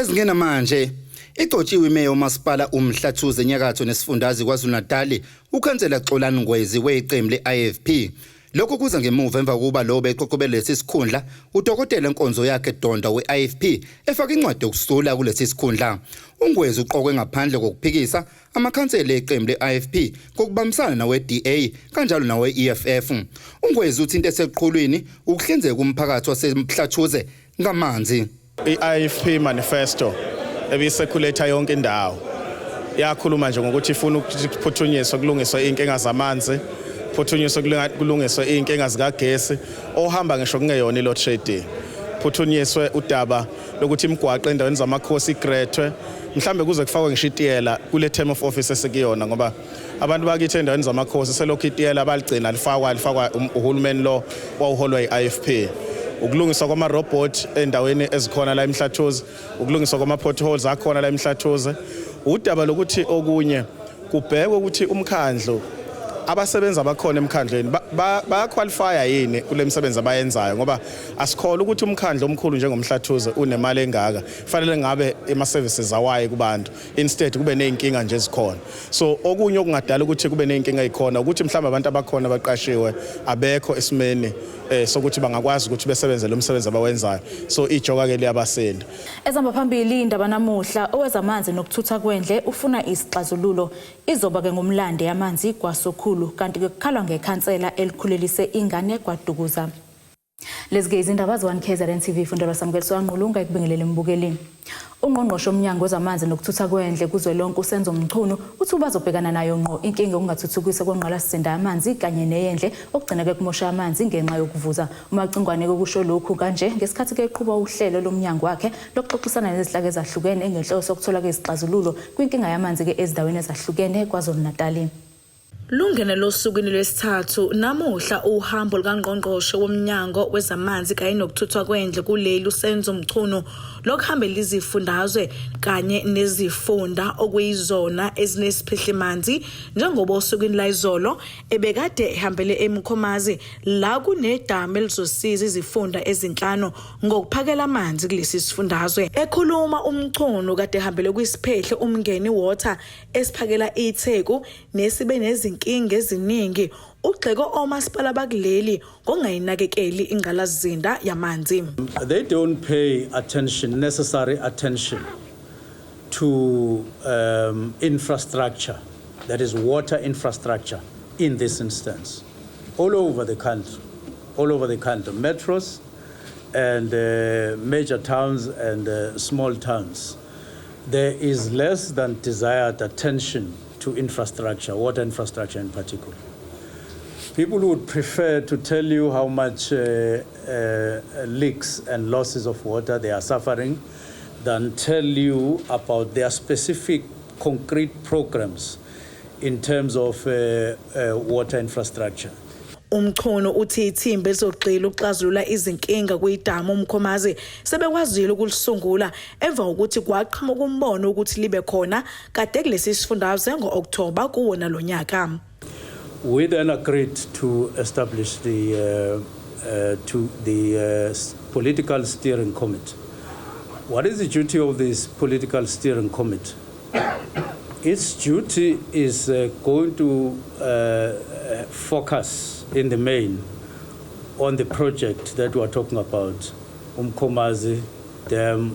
Ezingena manje igcotshiwe imeya umasipala uMhlathuze enyakatho nesifundazwe KwaZulu-Natal ukhansela Xolani Ngwezi weqembu le-IFP. Lokhu kuza ngemuva emva kokuba lo beqoqobele lesi sikhundla uDokotela Nkonzo yakhe Donda we-IFP efaka incwadi yokusula kulesi sikhundla. UNgwezi uqokwe ngaphandle kokuphikisa amakhansela eqembu le-IFP ngokubambisana nawe-DA kanjalo nawe-EFF. UNgwezi uthi into eseqhulwini ukuhlinzeka umphakathi waseMhlathuze ngamanzi. I-IFP manifesto ebisecirculate yonke indawo yakhuluma nje ngokuthi ifuna ukuthi kuphuthunyiswe kulungiswe iy'nkinga zamanzi, phuthunyiswe kulungiswe iy'nkinga zikagesi ohamba ngisho kungeyona i-load shedding, phuthunyiswe udaba lokuthi imigwaqo endaweni zamakhosi igrethwe, mhlambe kuze kufakwe ngisho itiyela kule term of office esikuyona, ngoba abantu bakithi endaweni zamakhosi selokhu itiyela baligcina lifakwa lifakwa uhulumeni lo wawuholwa i-IFP. Ukulungiswa kwamarobot endaweni ezikhona la eMhlathuze, ukulungiswa kwama-potholes akhona la eMhlathuze, udaba lokuthi okunye kubhekwe ukuthi umkhandlu, abasebenzi abakhona emkhandlweni bayaqualifya yini kule misebenzi abayenzayo, ngoba asikholwa ukuthi umkhandlu omkhulu njengoMhlathuze unemali engaka fanele ngabe ama-services awaye kubantu, instead kube ney'nkinga nje ezikhona. So okunye okungadala ukuthi kube ney'nkinga ey'khona ukuthi mhlawumbe abantu abakhona abaqashiwe abekho esimeni sokuthi bangakwazi ukuthi besebenze lo msebenzi abawenzayo, so ijoka-ke liyabasinda. Ezihamba phambili indaba namuhla, owezamanzi nokuthutha kwendle ufuna isixazululo. Izoba ke ngumlande yamanzi kwaSokhulu, kanti ke kukhalwa ngekhansela elikhulelise ingane kwaDukuza. Lezi ke izindaba ze-1 KZN TV, fundelwa Samukeliso Anqulunga ekubingelele embukeli. Ungqongqoshe womnyango wezamanzi nokuthutha kwendle kuzwelonke uSenzo Mchunu uthi bazobhekana nayo ngqo inkinga yokungathuthukiswa kwengqalasizinda yamanzi kanye neyendle okugcina ke kumosha amanzi ngenxa yokuvuza. UMacingwane kusho lokhu kanje ngesikhathi ke eqhuba uhlelo lomnyango wakhe lokuxoxisana nezinhlaka ezahlukene ngenhloso yokuthola ke izixazululo kwinkinga yamanzi ke ezindaweni ezahlukene KwaZulu-Natal. Lungene losukwini lwesithathu namuhla uhambo lukaNgqongqoshe woMnyango Wezamanzi kanye Nokuthuthwa Kwendle kuleli uSenzo Mchunu lokuhambela izifundazwe kanye nezifunda okuyizona ezinesiphehlimanzi, njengoba osukwini layizolo ebekade ehambele eMkhomazi la kunedamu elizosiza izifunda ezinhlanu ngokuphakela amanzi kulesi sifundazwe. Ekhuluma uMchunu kade ehambele kwisiphehle uMngeni Water esiphakela iTheku nesibe nezinkinga eziningi, ugxeke omasipala bakuleli ngokungayinakekeli ingqalasizinda yamanzi. They don't pay attention, necessary attention to infrastructure, that is water infrastructure in this instance, all over the country, all over the country, metros and major towns and small towns. There is less than desired attention to infrastructure, water infrastructure in particular. People would prefer to tell you how much leaks and losses of water they are suffering than tell you about their specific concrete programs in terms of water infrastructure. UMchunu uthi ithimba elizogxila ukuxazulula izinkinga kuyidamu uMkhomazi sebekwazile ukulisungula emva kokuthi kwaqhamuka umbono ukuthi libe khona kade kulesi sifundazwe ngo-Okthoba kuwona lo nyaka. We then agreed to establish the political steering committee. What is the duty of this political steering committee? Its duty is going to focus in the main on the project that we are talking about, Umkomazi Dam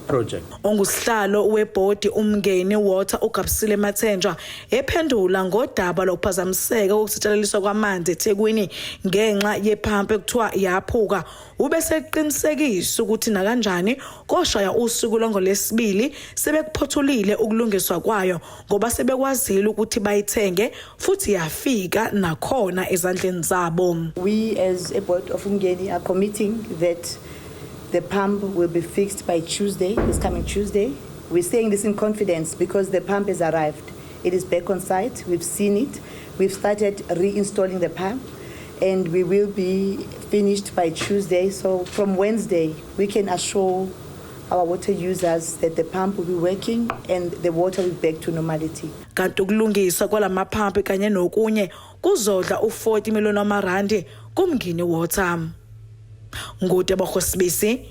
project. Ongusihlalo webhodi uMngeni Water uGabsile Mathenjwa ephendula ngodaba lokuphazamiseka kokusatshalaliswa kwamanzi eThekwini ngenxa yephampu ekuthiwa yaphuka, ube seqinisekisa ukuthi nakanjani koshaya usuku lwangolesibili sebekuphothulile ukulungiswa kwayo, ngoba sebekwazile ukuthi bayithenge futhi yafika nakhona ezandleni zabo. We as a board of Umgeni are committing that the pump will be fixed by Tuesday, this coming Tuesday. We're saying this in confidence because the pump has arrived. It is back on site. We've seen it. We've started reinstalling the pump and we will be finished by Tuesday. So from Wednesday, we can assure our water users that the pump will be working and the water will be back to normality. Kanti ukulungiswa kwalamaphampi kanye nokunye kuzodla u40 million wamarandi kuMngeni Water. NguTebogo Sibisi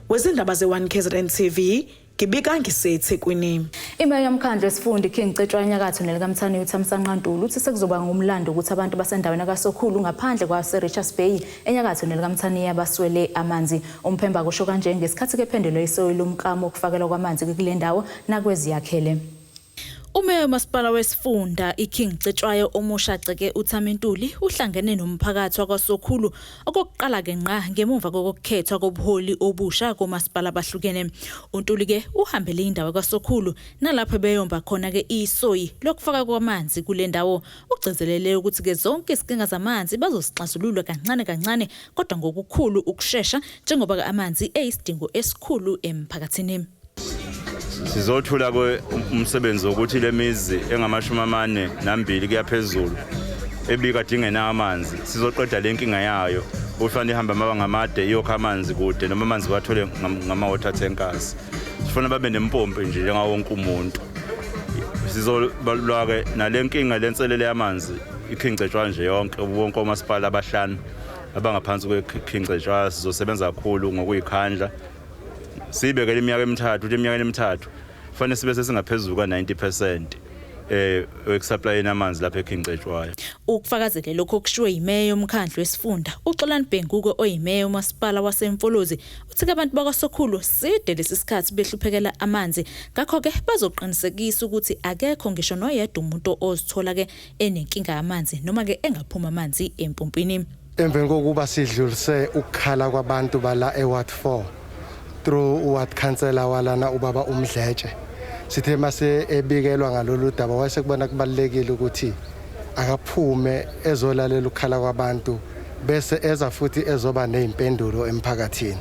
wezindaba ze1 KZN TV. Ngibika ngiseThekwini. Imeya yomkhandlu wesifunda iKing Cetshwayo eNyakatho nelikaMthaniya uThamsanqa Ntuli uthi sekuzoba ngumlando ukuthi abantu basendaweni kaSokhulu ngaphandle kwase-Richards Bay eNyakatho nelikaMthaniya baswele amanzi. Umphemba kusho kanje ngesikhathi kephendelwe isoyi lomklamo wokufakelwa kwamanzi kule ndawo nakweziyakhele. Umeya womasipala wesifunda iKing Cetshwayo omusha ceke uThami Ntuli uhlangene nomphakathi wakwaSokhulu okokuqala ke ngqa ngemuva kokukhethwa kobuholi obusha komasipala abahlukene. UNtuli ke uhambele indawo kwaSokhulu nalapho beyomba khona ke isoyi lokufaka kwamanzi kule ndawo. Ugcizelele ukuthi ke zonke izinkinga zamanzi bazosixazulula kancane kancane kodwa ngokukhulu ukushesha njengoba ke amanzi eyisidingo esikhulu emphakathini. Sizothula ke umsebenzi wokuthi le mizi engamashumi 42 kuya phezulu ebikade ingenawo amanzi, sizoqeda le nkinga yayo ufanele ihambe amabanga amade iyokha amanzi kude noma amanzi bathole ngama-water tankers. Sifuna babe nempompi nje njengawo wonke umuntu. Sizolwa-ke nale nkinga lenselele yamanzi iKing Cetshwayo nje yonke, wonke omasipala abahlanu abangaphansi kwe-King Cetshwayo. Sizosebenza kakhulu ngokuyikhandla, siyibekele iminyaka 3 ukuthi eminyakeni 3 kufanele sibe sesingaphezulu ka-90% ekusupplyeni amanzi lapha eKing Cetshwayo. Ukufakazele lokho kushiwo yimeya yomkhandlu wesifunda uXolani Bhenguke, oyimeya yomasipala waseMfolozi. Uthi ke abantu bakwaSokhulu side lesi sikhathi behluphekela amanzi, ngakho-ke bazoqinisekisa ukuthi akekho ngisho noyedwa umuntu ozithola-ke enenkinga yamanzi noma-ke engaphuma amanzi empompini. Emveni kokuba sidlulise ukukhala kwabantu bala eWard 4 through uward councillor walana, ubaba uMdletshe, sithe mase ebikelwa ngalolu daba wayesekubona kubalulekile ukuthi akaphume ezolalela ukukhala kwabantu bese eza futhi ezoba nezimpendulo emphakathini.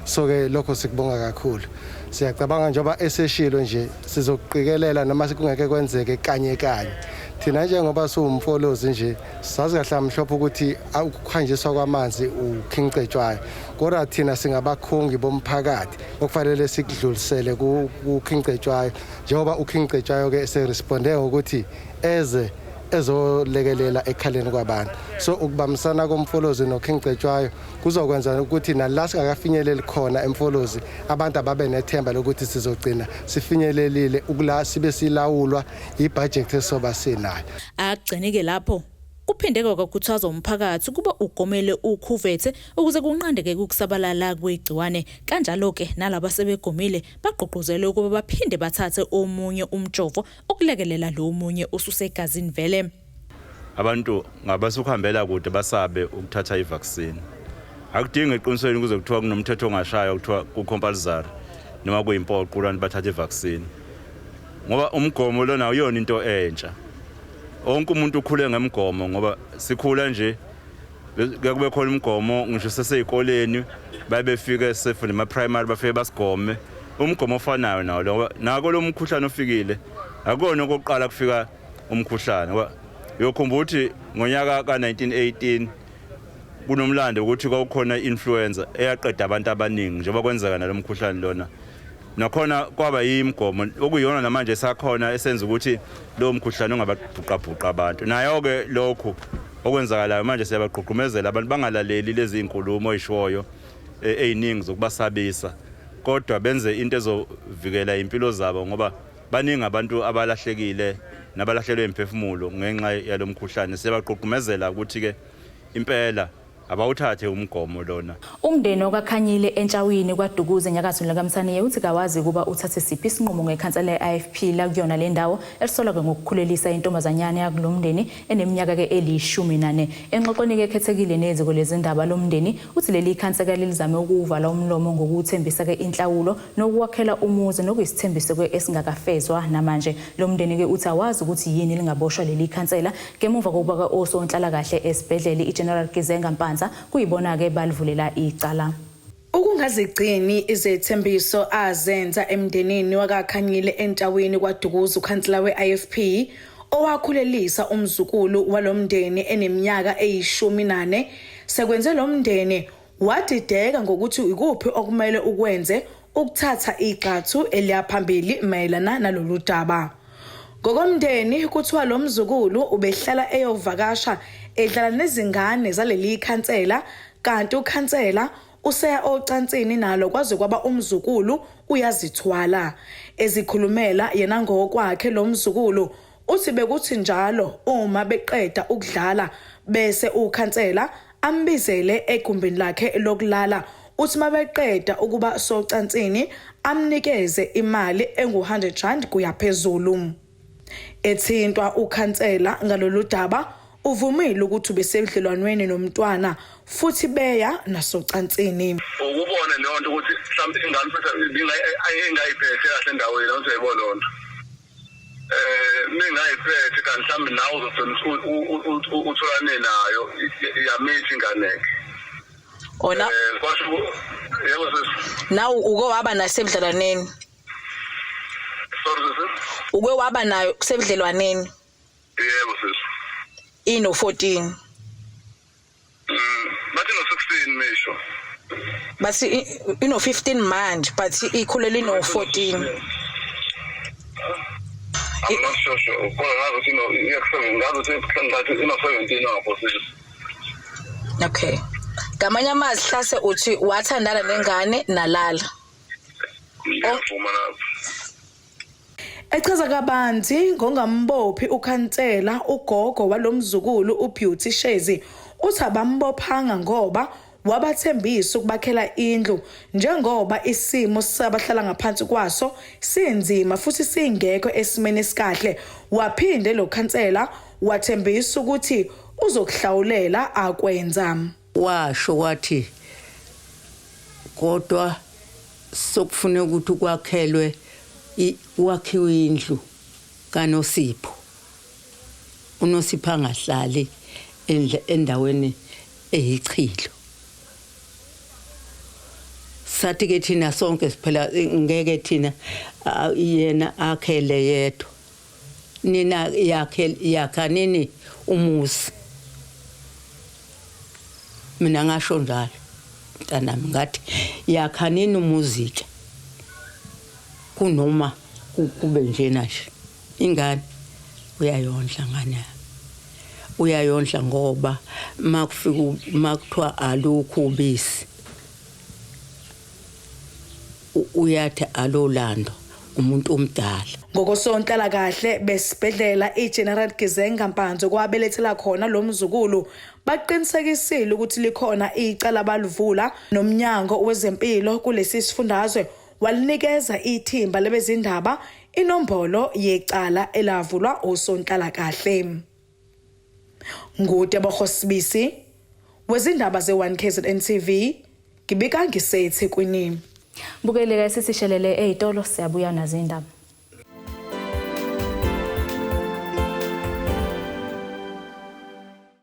So ke lokho sikubonga kakhulu. Siyacabanga njengoba eseshilo nje, sizokuqikelela noma kungeke kwenzeke kanye kanye. Thina njengoba siwumfolozi nje sazi kahle mhlophe ukuthi ukuhanjiswa kwamanzi uKing Cetshwayo, kodwa thina singabakhongi bomphakathi okufanele sikudlulisele ku-King Cetshwayo, njengoba uKing Cetshwayo ke eseresponde ngokuthi eze ezolekelela ekhaleni kwabantu. So ukubambisana komfolozi noKing Cetshwayo kuzokwenza ukuthi nala singakafinyeleli khona emfolozi, abantu ababe nethemba lokuthi sizogcina sifinyelelile ukula sibe silawulwa ibudget esoba sinayo. Akugcini-ke lapho, kuphinde kwakhuthazwa umphakathi ukuba ugomele ukhuvethe ukuze kunqandeke ukusabalala kwegciwane. Kanjalo-ke nalabo asebegomile bagqugquzelwe ukuba baphinde bathathe omunye umjovo ukulekelela lo munye osusegazini vele. Abantu ngabasukuhambela kude basabe ukuthatha ivaccine. Akudingi eqinisweni kuze kuthiwa kunomthetho ongashaywa kuthiwa ku-compulsory noma kuyimpoqo abantu bathathe ivaccine, ngoba umgomo lona awuyona into entsha. Wonke umuntu ukhule ngemgomo, ngoba sikhula nje kuye kube khona umgomo. Ngisho sesey'koleni baye befike sefunda ema-primary bafike basigome umgomo ofanayo nawo lo, ngoba nako lo mkhuhlane ofikile akukona okokuqala kufika umkhuhlane, ngoba uyokhumbula ukuthi ngonyaka ka-1918 kunomlando ukuthi kwakukhona i-influenza eyaqeda abantu abaningi njengoba kwenzeka nalo mkhuhlane lona. Nakhona kwaba yimigomo okuyiyona namanje esakhona esenza ukuthi lowo mkhuhlane ungababhuqabhuqa abantu. Nayo-ke lokhu okwenzakalayo manje, siyabagqugqumezela abantu bangalaleli lezi iy'nkulumo ey'shoyo ey'ningi zokubasabisa, kodwa benze into ezovikela iy'mpilo zabo, ngoba baningi abantu abalahlekile nabalahlelwe imiphefumulo ngenxa yalo mkhuhlane. Siyabagqugqumezela ukuthi-ke impela abawuthathe umgomo lona. Umndeni okaKhanyile eNtshawini kwaDukuza enyakatho likaMthaniya uthi kawazi ukuba uthathe siphi isinqumo ngekhansela ye-IFP la kuyona le ndawo elisolwa-ke ngokukhulelisa intombazanyana yakulo mndeni eneminyaka-ke eli-14. Engxoxweni-ke ekhethekile neziko lezindaba, lo mndeni uthi leli khansela lilizame ukuwuvala umlomo ngokuwuthembisa-ke inhlawulo nokuwakhela umuzi, nokuyisithembiso-ke esingakafezwa namanje. Lo mndeni-ke uthi awazi ukuthi yini lingaboshwa leli khansela ngemuva kokuba-ke osonhlalakahle esibhedlela i-General Gizenga Mpanza kuyibona-ke balivulela icala. Ukungazigcini izethembiso azenza emndenini wakaKhanyile eNtshawini kwaDukuza ukhansela we-IFP owakhulelisa umzukulu walomndeni eneminyaka eyi-14 sekwenze lo mndeni wadideka ngokuthi ikuphi okumele ukwenze ukuthatha igxathu eliya phambili mayelana nalolu daba. Ngokomndeni kuthiwa lo mzukulu ubehlala eyovakasha edlala nezingane zaleli khansela, kanti ukhansela useya ocansini nalo kwaze kwaba umzukulu uyazithwala. Ezikhulumela yena ngokwakhe lo mzukulu uthi bekuthi njalo uma beqeda ukudlala bese ukhansela ambizele egumbini lakhe lokulala, uthi mabeqeda ukuba socansini amnikeze imali engu-100 rand kuya phezulu. Ethintwa ukhansela ngalolu daba, uvumile ukuthi ubesebudlelwanweni nomntwana futhi beya nasocansini. Ukubona leyo nto ukuthi mhlawumbe ingane futhi ingayiphethe kahle endaweni, awuthi uyayibona leyo nto, mingayiphethe kanti mhlawumbe nawe uzogcina utholane nayo, yamithi ingane-ke. Ona Kwasho, yebo sisi. Nawe uke waba nasebudlelwaneni? Sorry, sisi. Uke waba nayo kusebudlelwaneni? Yebo sisi. Ino 14? Bathi no-16 misho. Bathi ino 15 manje, but ikhulele ino 14. I'm not sure kodwa ngazi ukuthi ngazi ukuthi ngathi ino-17 ngapho sisi. Okay, ngamanye amazwi hlase uthi wathandana nengane nalala. Ngiyavuma lapho. Echaza kabanzi ngongambophi ukhansela, ugogo walomzukulu uBeauty Shezi uthi abambophanga ngoba wabathembisa ukubakhela indlu, njengoba isimo sabahlala ngaphansi kwaso sinzima futhi singekho esimeni esikahle. Waphinde lo khansela wathembisa ukuthi uzokuhlawulela akwenza. Washo wathi kodwa sokufuneka ukuthi kwakhelwe kwakhiwe indlu kaNosipho, uNosipho angahlali endaweni eyichilo. Sathi ke thina sonke siphela ngeke thina, yena akhele yedwa, nina yakhe yakhanini umuzi. Mina ngasho njalo, mntanami, ngathi yakhanini umuzi ke kunoma kube njena nje. Ingane uyayondla, ngane yami uyayondla, ngoba makufika makuthiwa alukho ubisi, uyathi alolandwa umuntu omdala. Ngokosonhlalakahle besibhedlela iGeneral Gizenga Mpanza kwabelethela khona lo mzukulu, baqinisekisile ukuthi likhona icala balivula nomnyango wezempilo kulesi sifundazwe, walinikeza ithimba lebezindaba inombolo yecala elavulwa osonhlalakahle. NguTebogo Sibisi wezindaba ze-1 KZN TV, ngibika ngiseThekwini. Bukeleka, sisishelele ey'tolo, siyabuya nazo iy'ndaba.